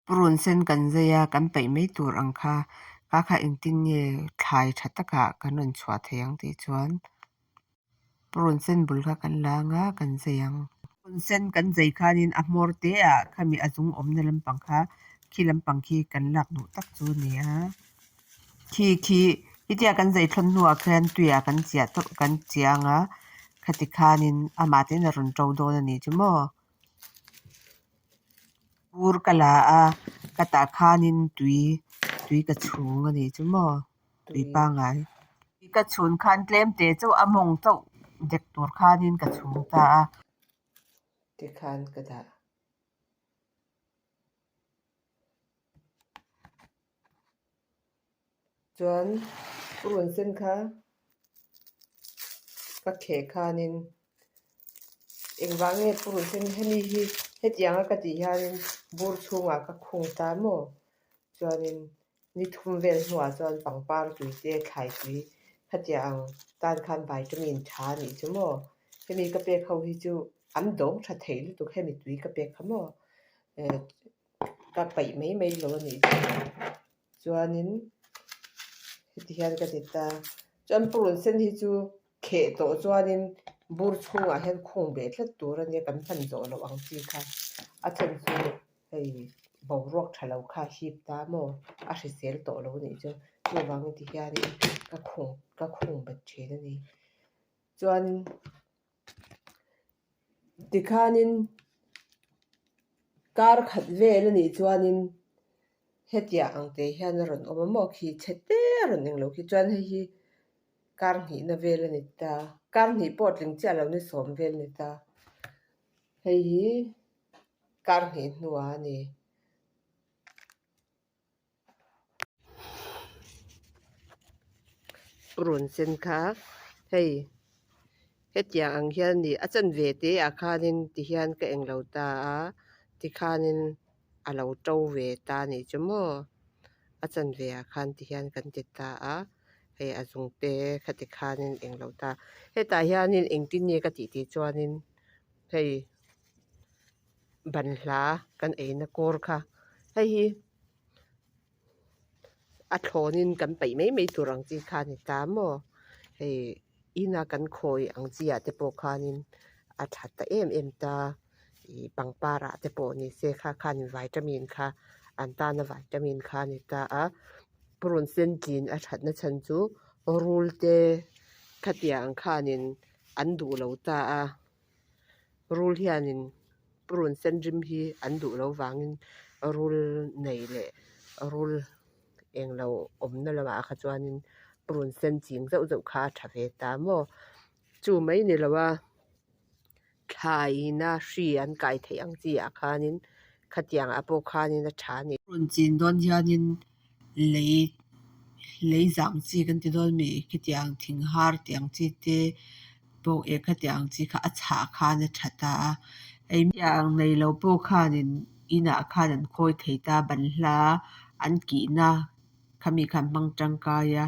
Purun sen kan zai a, kan peih mai tur ang kha kha kha engtin nge thlai tha takah kan rawn chhuah theih ang tih chuan purun sen bul kha kan la ang a, kan zai ang. Purun sen kan zai khanin a hmawr te ah khami a zung awmna lampang kha khi lampang khi kan lak duh tak chu a ni a. Khi khi hetia kan zai thlawn hnuah khian tuiah kan chiah tawp kan chiah ang a, khati khanin amah te in a rawn to dawn a nih chu maw. Bur ka la a, ka tah khanin tui tui ka chhung a nih chu maw tui pangngai. Tui ka chhun khan tlem te chauh a mawng chauh dek tur khanin ka chhung ta a. Tikhan ka dah. Chuan purun sen kha ka kheh khanin engvang nge purun sen hemi hi hetianga ka tih hianin bur chhungah ka khung ta maw? Chuanin ni thum vel hnuah chuan pangpar tui te thlai tui khatiang ang tan khan vitamin tha a nih chu maw? Hemi ka pek ho hi chu an dawng tha thei lutuk hemi tui ka pek kha maw? Ka paih mai mai lo a nih chu. Chuanin heti hian ka ti ta. Chuan purun sen hi chu kheh tawh chuanin bur chhungah hian khung beh tlat tur a nia kan hman zawh loh ang chi kha. A chhan chu hei boruak tha lo kha a hip ta maw? A hrisel tawh lo a nih chu. Chuvangin ti hianin ka khung ka khung bet thin a ni. Chuanin Tikhanin kar khat vel a nih chuanin hetiang ang te hian a rawn awm a maw khi chhe te a rawn eng lo khi chuan hei hi kar hnihna vel a ni ta kar hnih pawh tling chiah lo ni sawm vel a ni ta hei hi kar hnih hnuah a ni. Purun sen kha hei hetiang ang hian a ni a chanve te ah khanin tihian ka englo ta a tikhanin a lo to ve ta a nih chu maw a chanve ah khan tihian kan ti ta a hei a zung te khati khanin englo ta hetah hianin engtin nge ka tih tih chuanin hei banhla kan eina kawr kha hei hi. A thlawnin kan paih mai mai tur ang chi kha a ni ta maw? Hei ina kan khawi ang chi ah te pawh khanin a tha ta em em ta ih pangpar ah te pawh ni se kha khanin vitamin kha an tana vitamin kha a ni ta a purun sen tlin a thatna chhan chu rul te khatiang khanin an duh lo ta a. Rul hianin purun sen rim hi an duh loh vangin rul nei leh rul englo awmna lamah kha chuanin purun sen ching zauh zauh kha a tha ve ta maw chu mai ni lo a thlaina hri an kai theih ang chi ah khanin khatiang ah pawh khanin a tha a ni. Purun chin dawn hianin lei lei zang chi kan ti dawn mi khitiang thing har tih ang chi te. Pawh eh khatiang ang chi kha a chhah khan a tha ta a, hei ang nei lo pawh khanin inah khan an khawi thei ta banhla an kihna khami khan hmang tangkai a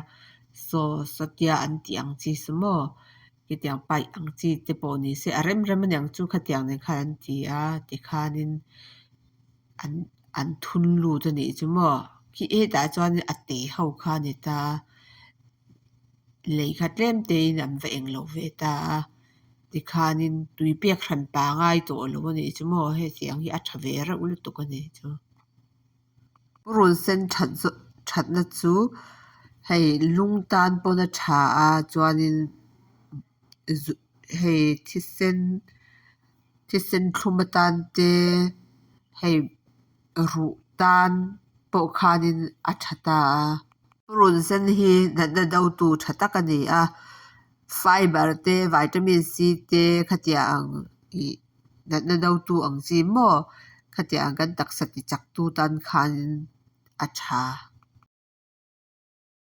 saw sawtia an tih ang chi saw maw khitiang paih ang chi te pawh ni se a rem rem aniang chu khatiang nen khan an ti a tikhanin an an thun lut a nih chu maw khi hetah chuan a te ho kha a ni ta a. Lei kha tlem tein an va eng lo ve ta a tikhanin tui pek hran pa ngai tawh lo a nih chu maw hetiang hi a tha ve reuh lutuk a nih chu. Purun sen that zawh thatna chu hei lung tan pawn a tha a chuanin zu hei thisen thisen thlum atan te hei ruh tan pawh khanin a tha ta a. Purun sen hi natna dotu tha tak a ni a, fiber te vitamin C te khatiang ang ih natna dotu ang chi maw khatiang kan taksa ti chak tu tan khanin a tha.